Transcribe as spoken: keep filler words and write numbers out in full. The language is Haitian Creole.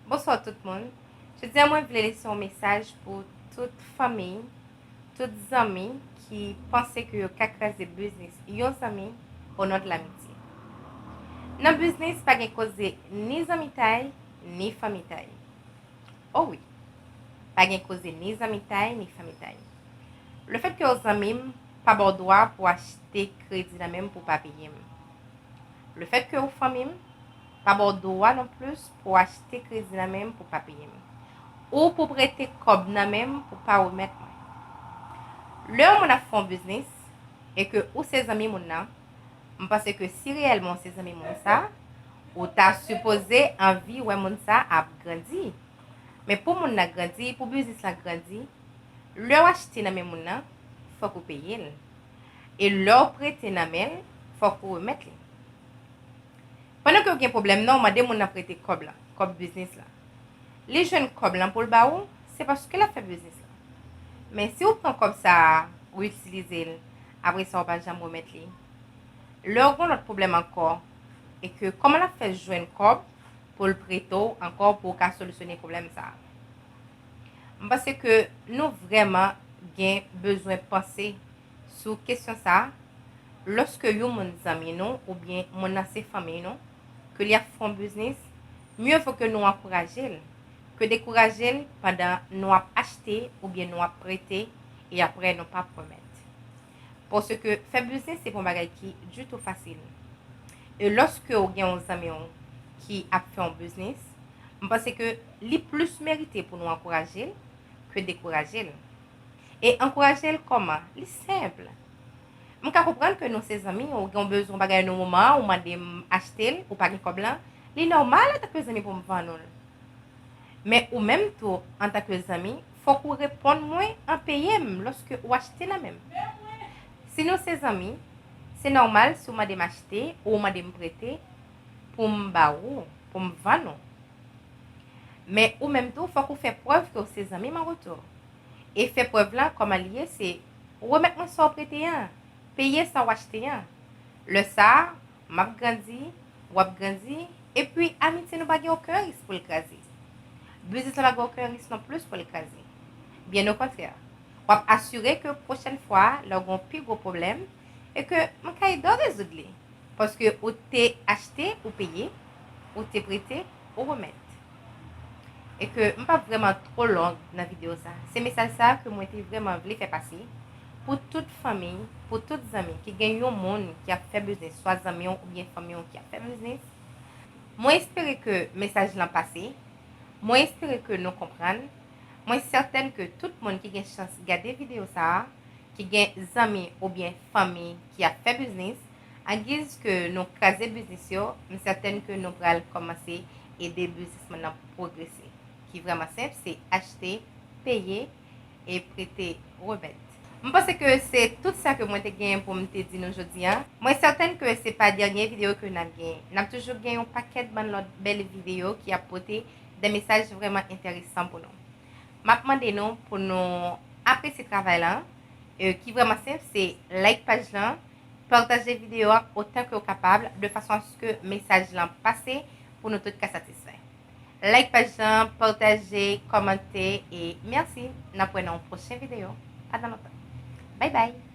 Bonswa tout moun. Jodi a mwen vle lese yon mesaj pou tout fanmi, tout zanmi ki panse ke yo ka kraze biznis yon zanmi o non de lamitye. Nan biznis, pa gen koze ni zanmitay, ni fanmitay. O wi, pa gen koze ni zanmitay, ni fanmitay. Lefètke w zanmi m, pa ba w dwa pou w achte kredi nan men m pou w pa peye m. Lefètke w fanmi m, pa ba w dwa non plis pou w achte kredi nan men m pou w pa peye m, ou pou w prete kòb nan men m pou w pa remèt mwen. Lè yon moun ap fè yon biznis e ke ou se zanmi moun nan, m panse ke si reyèlman w se zanmi moun sa, ou ta sipoze anvi wè moun sa ap grandi. Men pou moun nan grandi, pou biznis lan grandi, lè w achte nan men moun nan, fòk ou peye l. E lè w prete nan men l, fòk ou remèt li. Pandan ke w gen pwoblèm nan, w mande moun nan prete kòb la, kòb biznis la. Li jwenn kòb lan pou l ba ou, se paske l ap fè biznis la. Men si w pran kòb sa a, ou itilize l, apre sa w pa janm remèt li. Lè w gen lòt pwoblèm ankò, e ke kòman l ap fè jwenn kòb pou l prete w ankò pou w ka solisyone pwoblèm sa a? M panse ke nou vrèman gen bezwen panse sou kesyon sa a. Lòske yon moun zanmi nou oubyen moun nan se fanmi nou, ke li ap fè yon biznis, mye vo ke nou ankouraje l ke dekouraje l pandan nou ap achte oubyen nou ap prete e apre nou p ap remèt. Paske fè biznis se pa yon bagay ki ditou fasil. E lòske w gen yon zanmi w ki ap fè yon biznis, m panse ke li plis merite pou nou ankouraje l ke dekouraje l. E ankouraje l kòman? Li senp. M ka konprann ke nou se zanmi, ou gen yon bezwen yon bagay nan moman an, ou mande m achte l, ou pa gen kòb lan, li nòmal antanke zanmi pou m vann ou l. Men ou menm tou, antanke zanmi, fòk ou reponn mwen an peye m lòske ou achte nan men m. Si nou se zanmi, se nòmal si w mande m achte ou w mande m prete pou m ba ou, pou m vann ou. Men ou menm tou, fòk ou fè prèv ke w se zanmi m an retou. E fè prèv lan, kòman li ye, se remèt mwen sa w prete an, peye sa w achte an. Lè sa a, m ap grandi, w ap grandi, epi amitye nou pa gen okenn risk pou l kraze. Biznis lan pa gen okenn risk non plis pou l kraze. Byen okontrè, w ap asire ke pwochèn fwa, lè w gen yon pi gwo pwoblèm, e ke m ka ede w rezoud li. Paske ou te achte, ou peye, ou te prete, ou remèt. E ke m p ap vrèman twò long nan videyo sa. Se mesaj sa ke mwen te vrèman vle fè pase pou tout fanmi, pou tout zanmi ki gen yon moun ki ap fè biznis, swa zanmi w oubyen fanmi w ki ap fè biznis. Mwen espere ke mesaj lan pase. Mwen espere ke nou konprann. Mwen sètèn ke tout moun ki gen chans gade videyo sa a, ki gen zanmi oubyen fanmi ki ap fè biznis, angiz ke nou kraze biznis yo, m sètèn ke nou pral kòmanse ede biznismann nan pwogrese. Ki vrèman senp, se achte, peye, e prete, remèt. M panse ke se tout sa ke mwen te genyen pou m te di nou jodi a. Mwen sètèn ke se pa dènye videyo ke n ap genyen. N ap toujou gen yon pakèt bann lòt bèl videyo ki ap pote de mesaj vrèman enteresan pou nou. M ap mande nou pou nou apresye travay lan, e, ki vrèman senp, se like paj lan, pataje videyo a otan ke w kapab, de fason aske mesaj lan pase pou nou tout ka satisfè. Like paj lan, pataje, kòmante, e mèsi. N ap wè nan yon pwochen videyo. Pa nan lontan. Bye bye!